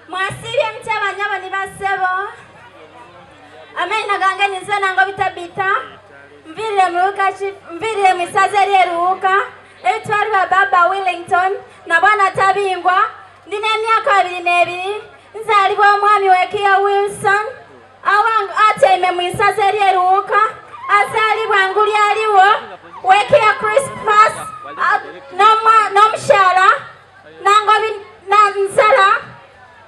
Mwasiibye mutya bannyabo ni bassebo? Amaina gange ninze Nangobi Tabitha, nviirire mu Luuka nviirire mu isaza ery'e Luwuka eritwalibwa Baba Willington na Bwana Tabingwa. Ndi n'emyaka 22, nzaalibwa omwami Wekiya Wilson awange atyaime mu isaza ery'e Luwuka, azaalibwa Nguli aliwo Wekiya Crispus n'omukyala Nangobi na Nsala,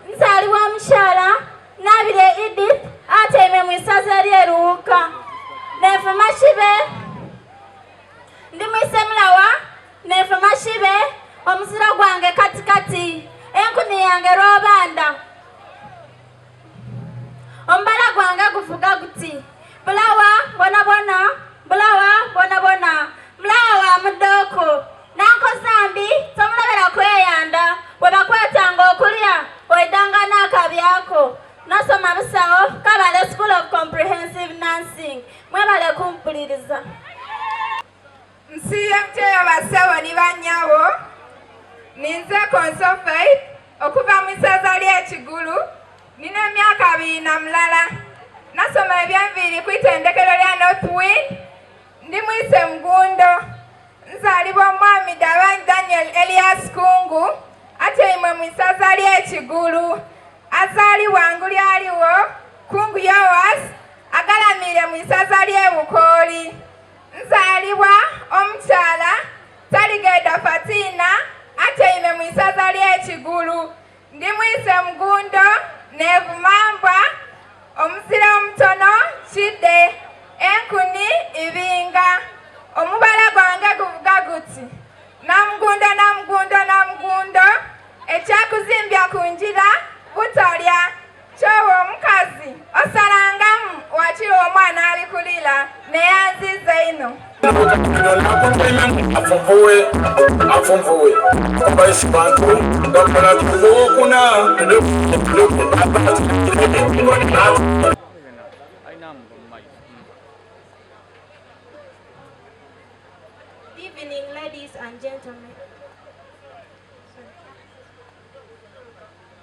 nzaalibwa mukyala Nabirye Edith atyaime mu isaza ery'e Luwuka. Nenfuma Kibe, ndi mwise mulawa, nenfuma Kibe, omuziro gwange katikati, enkuni yange Rwobanda. Omubala gwange guvuga guti, Bulawa bonabona, bulawa bonabona, mulawa wa mudooko. Nankoza mbi tomulobera kweyanda, bwe bakwetanga okulya oidanga n'akabyako. Nasoma busawo Kabale School of Comprehensive Nursing. Mwebale kumpuliriza. Nsiiye mutyeyo bassebo ni bannyabo. Ninze Konso Faith okuva mu isaza ly'e Kigulu. Nina emyaka 21. Nasoma ebyenviiri ku itendekero lya North Wind. Ndi mwise Mugundo. Nzaalibwa omwami Dabanyi Daniel Elias Kungu atyaimwe mu isaza ly'e Kigulu. Azaalibwa Nguli aliwo Kungu Yoas agalamiire mu isaza ly'e Bukooli. Nzaalibwa omukyala Taligeda Fatina atyaime mu isaza ly'e Kigulu. Ndi mwise Mugundo nevumambwa omuzira omutono Kide enkuni Ibinga. Omubala gwange guvuga guti Namugundo Namugundo Namugundo ekyakuzimbya ku ngira butalya. Kyoba omukazi osalangamu wakiri omwana ali kulira neyanziiza inho. Evening, ladies and gentlemen.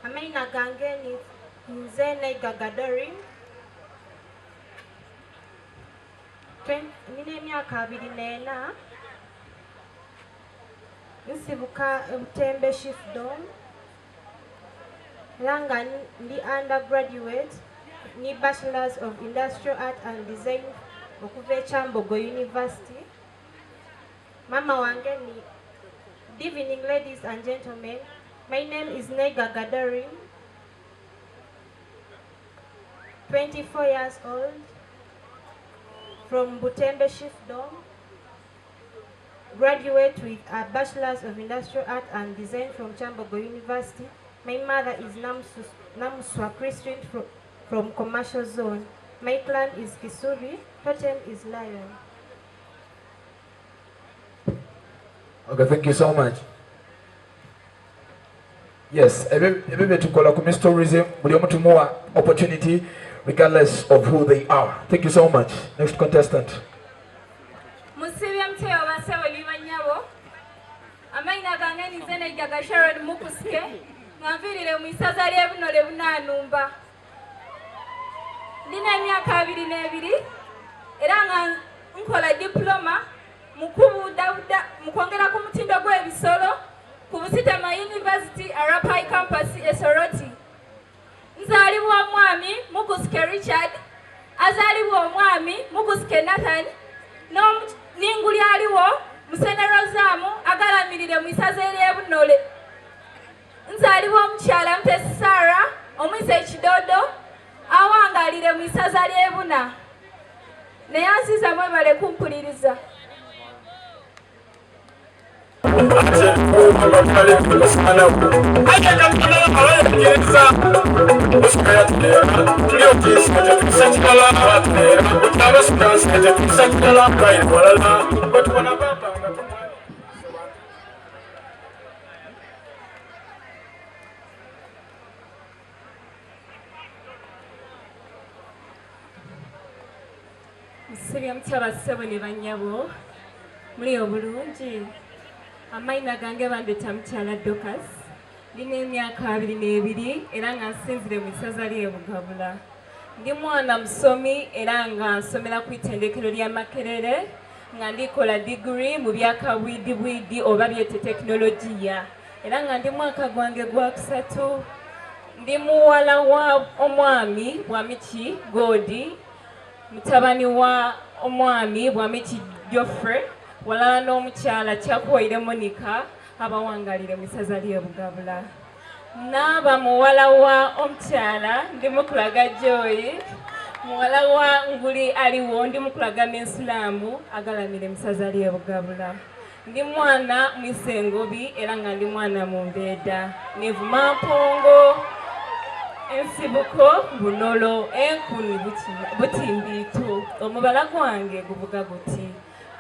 Amaina gange ni nze Naigaga Doreen. Nina emyaka 24. Nsibuka Butembe Chiefdom. Era nga ndi undergraduate ni Bachelors of Industrial Art and Design okuva e Kyambogo University. Mama wange ni Good evening, ladies and gentlemen. My name is Naigaga Doreen, 24 years old, from Butembe Chiefdom, graduate with a Bachelor's of Industrial Art and Design from Kyambogo University. My mother is Namuswa Christine from Commercial Zone. My clan is Kisuri, totem is Lion. Okay, thank you so much. Yes, ebyo bye tukola ku Miss Tourism, buli omu tumuwa opportunity regardless of who they are. Thank you so much. Next contestant. Musibye mutyo bassebo ni bannyabo. Amaina gange ninze Naigaga Sharon Mukusike nga nviirire mu isaza ly'e Bunole Bunaanumba. Ndina emyaka 22 era nga nkola diploma mu kubudabuda mu kwongera ku mutindo gw'ebisolo ku Busitema University Arapai Campus e Soroti. Nzaalibwa omwami Mukusike Richard, azaalibwa omwami Mukusike Nathan, n'Inguli aliwo Musene Rosamu agalamirire mu isaza ery'e Bunole. Nzaalibwa omukyala Mutesi Sarah Omwise Kidodo awangalire mu isaza ly'e Buna. Neyanziza mwebale kumpuliriza. Nsibye mutya bassebo ne bannyabo muli obulungi amaina gange bandeta mukyala Dorcas ndina emyaka 22 era nga nsinzire mu isaza ly'e Bugabula ndi mwana musomi era nga nsomera ku itendekero lya Makerere nga ndikola diguri mu byakabwidibwidi oba byete tekinologiya era nga ndi mwaka gwange gwa kusatu ndi muwala wa omwami Bwamiki Godi mutabani wa omwami Bwamiki Geoffrey walala n'omukyala Kyakuwaire Monica abawangalire mu isaza ly'e Bugabula. Naaba muwala wa omukyala ndi mukulaga Joy, muwala wa Nguli aliwo ndi mukulaga Mensulaamu agalamire mu isaza ly'e Bugabula. Ndi mwana mwisengobi era nga ndi mwana mumbeeda. Nevuma mpongo, ensibuko bunolo, enkuni butimbiitu. Omubala gwange guvuga guti,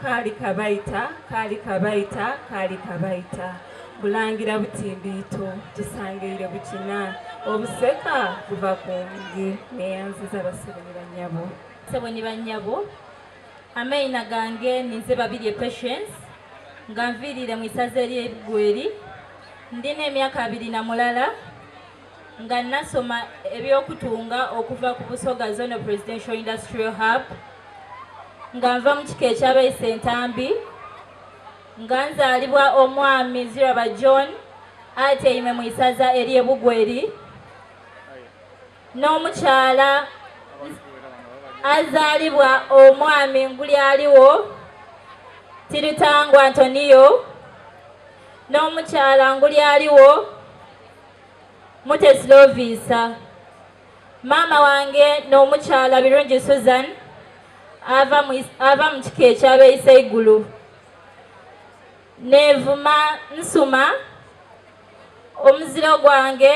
Kaali kabaita, kaali kabaita, kaali kabaita. Bulangira butimbiitu, tusangaire bukina. Obuseka buva ku ngi. Neyanziza bassebo ni bannyabo. Ssebo ni bannyabo. Amaina gange ninze Babirye Patience nga nviirire mu isaza ery'e Bugweri. Ndina emyaka 21 nga nasoma eby'okutunga okuva ku Busoga Zonal Presidential Industrial Hub nga nva mu kika eky'abaisa entambi nga nzaalibwa omwami Ziraba John atyaime mu isaza ery'e Bugweri n'omukyala azaalibwa omwami Ngulyaliwo Tiritangwa Antonio n'omukyala Ngulyaliwo Mutesi Lovisa. Maama wange n'omukyala Birungi Susan ava mu kika eky'abeeyisa eigulu. Neevuma nsuma omuziro gwange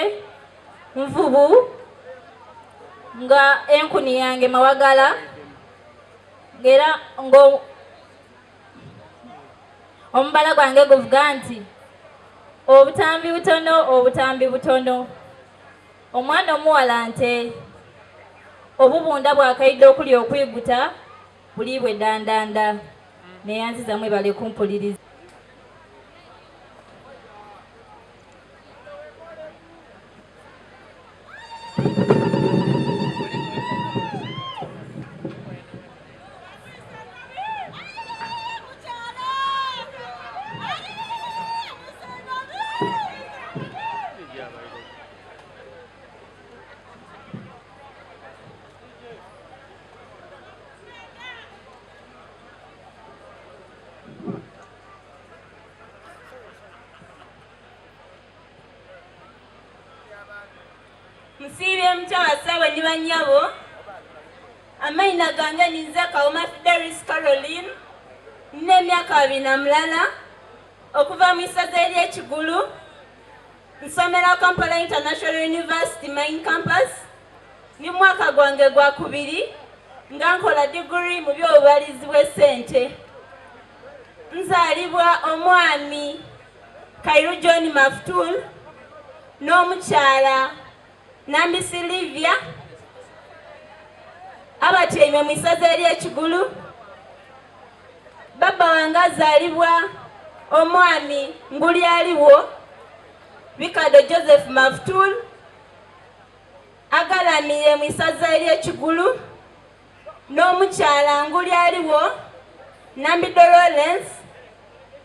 nvubu nga enkuni yange mawagala ng'era omubala gwange guvuga nti obutambi butono obutambi butono omwana omuwala nte obubunda bwakaidde okuli okwiguta buliibwe dandanda neyanziza mwebale kumpuliriza. Musiibye mutya bassebo ni bannyabo? Amaina gange ninze Kawuma Fidelis Caroline, nina emyaka 21, okuva mu isaza ery'e Kigulu, nsomera Kampala International University Main Campus, ndi mu mwaka gwange gwa kubiri nga nkola diguri mu by'obubalizi bw'essente. Nzaalibwa omwami Kairu John Maftul n'omukyala Nambi Sylvia abatyaime mu isaza ery'e Kigulu. Baba wange azaalibwa omwami Nguli aliwo Bikado Joseph Maftul agalamiire mu isaza ery'e Kigulu n'omukyala Nguli aliwo Nambido Lawrence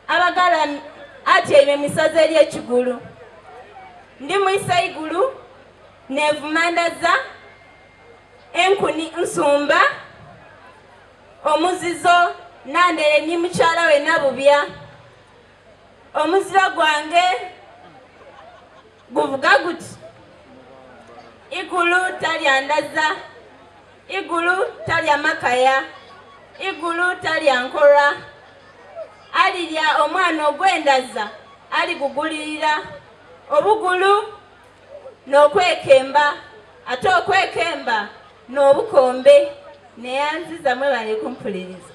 abagala atyaime mu isaza ery'e Kigulu. Ndi mu Isaigulu nevumandaza enkuni nsumba omuzizo nandere ni mukyala we Nabubya. Omuziro gwange guvuga guti. Igulu talya ndaza, Igulu talya makaya, Igulu talya nkora. Alirya omwana ogw'endaza aligugulirira. Obugulu n'okwekemba, ate okwekemba n'obukombe. Neyanziza mwebale kumpuliriza.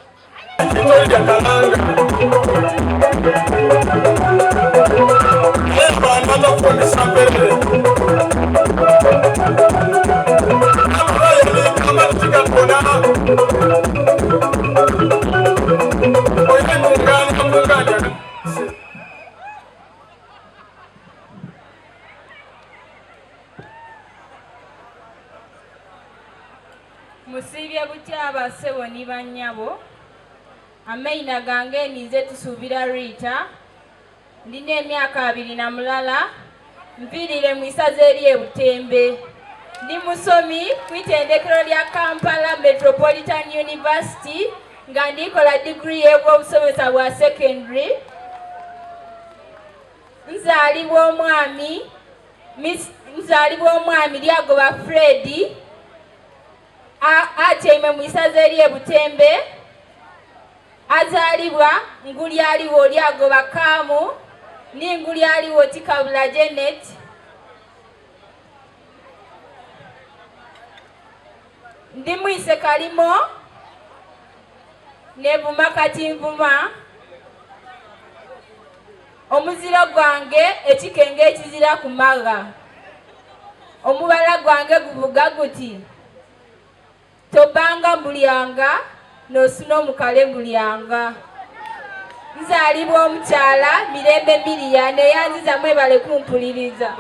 Musiibye butya bassebo ni bannyabo? Amaina gange ninze Tusuubira Rita, ndina emyaka 21, nviirire mu isaza ery'e Butembe. Ndi musomi ku itendekero lya Kampala Metropolitan University nga ndikola diguri y'ebyobusomesa bwa secondary. Nzaalibwa omwami Nzaalibwa omwami Lyagoba Fred atyaime mu isaza ery'e Butembe. Azaalibwa Ngulyaliwo Lyagoba Kaamu ni Ngulyaliwo Tikabula Janet. Ndi mwise Kalimo nevuma kati nvuma. Omuziro gwange ekikenge ekizira ku magha. Omubala gwange guvuga guti, Tobanga mulyanga n'osuna omukale mulyanga. Nzaalibwa omukyala Mirembe Miria neyanziza mwebale kumpuliriza.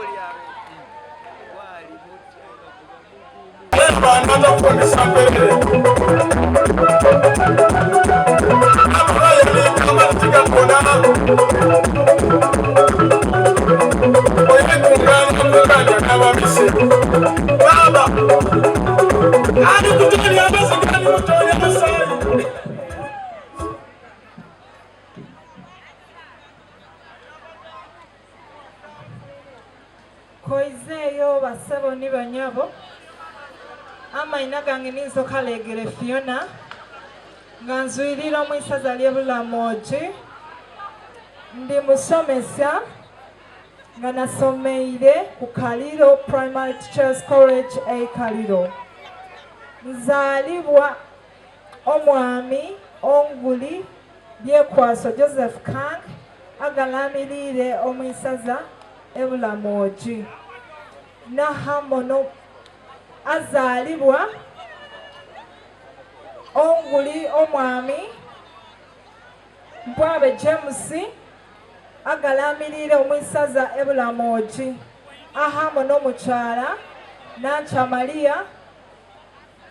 Koizeeyo bassebo ni banyabo, amaina gange ni Nsokalegere Fiona nga nzwirira omu isaza ly'e Bulamogi. Ndi musomesa nga nasomeire ku Kaliro Primary Teachers College e Kaliro. Nzaalibwa Omwami Onguli Byekwaso Joseph Kang agalaamiriire omu isaza e Bulamogi. Nahamono azaalibwa Onguli Omwami Mpwabe James agalaamiriire omu isaza e Bulamogi ahamo n'omukyala Nankya Maria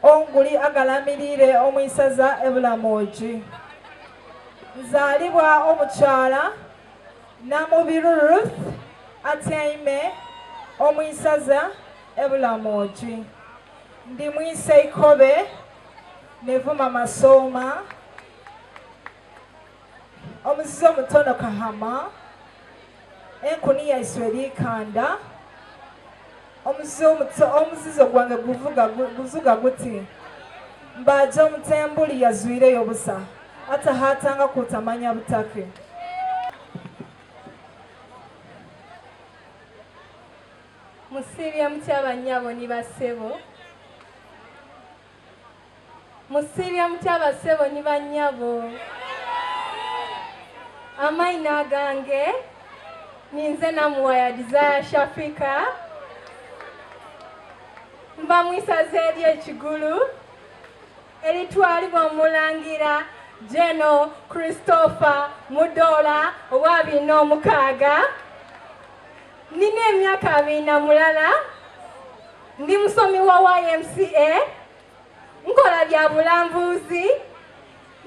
Onguli agalamiriire omu isaza e Bulamogi. Nzaalibwa omukyala Namubiru Ruth atyaime omu isaza e Bulamogi. Ndi mwise ikobe nevuma masooma. Omuzizo omutono kahama. Enkuni yaiswe eri ikanda. Omuzizo gwange guvuga guzuga guti, Mbaaja omutembuli yazwireyo busa, atahaatanga kutamanya butake. Musiibye mutya bannyabo ni bassebo? Musiibye mutya bassebo ni bannyabo? Amaina gange ninze Namuwaya Desire Shafika, nva mu isaza ery'Ekigulu eritwalibwa Omulangira Geno Christopher Mudoola owa 26. Nina emyaka 21, ndi musomi wa YMCA, nkola bya bulambuzi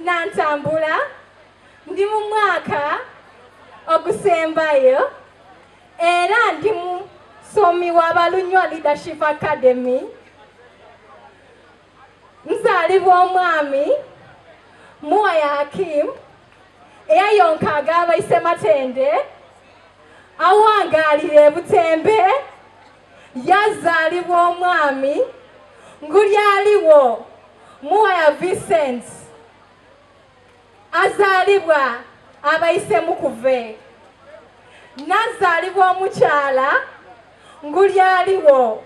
nantambula, ndi mu mwaka ogusembayo era ndi musomi wa Balunywa Leadership Academy. Nzaalibwa omwami Muwaya Hakim eyayonka ag'abaise Matende, awangaalira e Butembe. Yazaalibwa omwami Ngulyaliwo Muwaya Vincent azaalibwa abaise Mukuve. Nazaalibwa omukyala Ngulyaliwo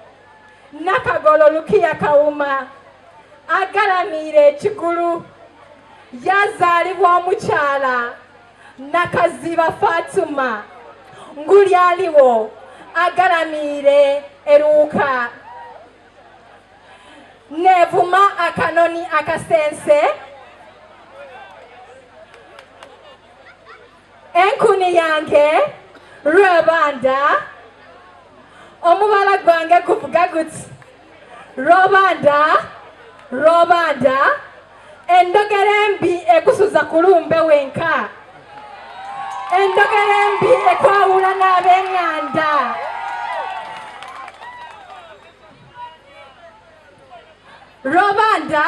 Nakagolo Lukiya Kawuma agalamiire ekigulu. Yazaalibwa omukyala Nakaziba Fatuma Ngulyaliwo agalamiire eruuka. Nevuma akanoni akasense. Enkuni yange Rwebanda, omubala gwange guvuga guti Robanda, Robanda, endogera embi ekusuza kulumbe wenka, endogera embi ekwawula n'ab'enganda. Robanda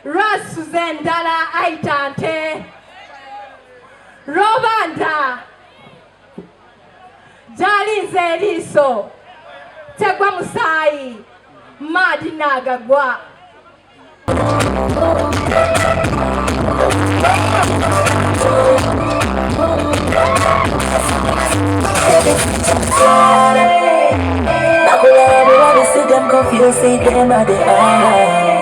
lwasuza endala aita nte. Robanda gyalinze eriiso tegwa musaayi maadi naagagwa. See them confused, see them at the eye.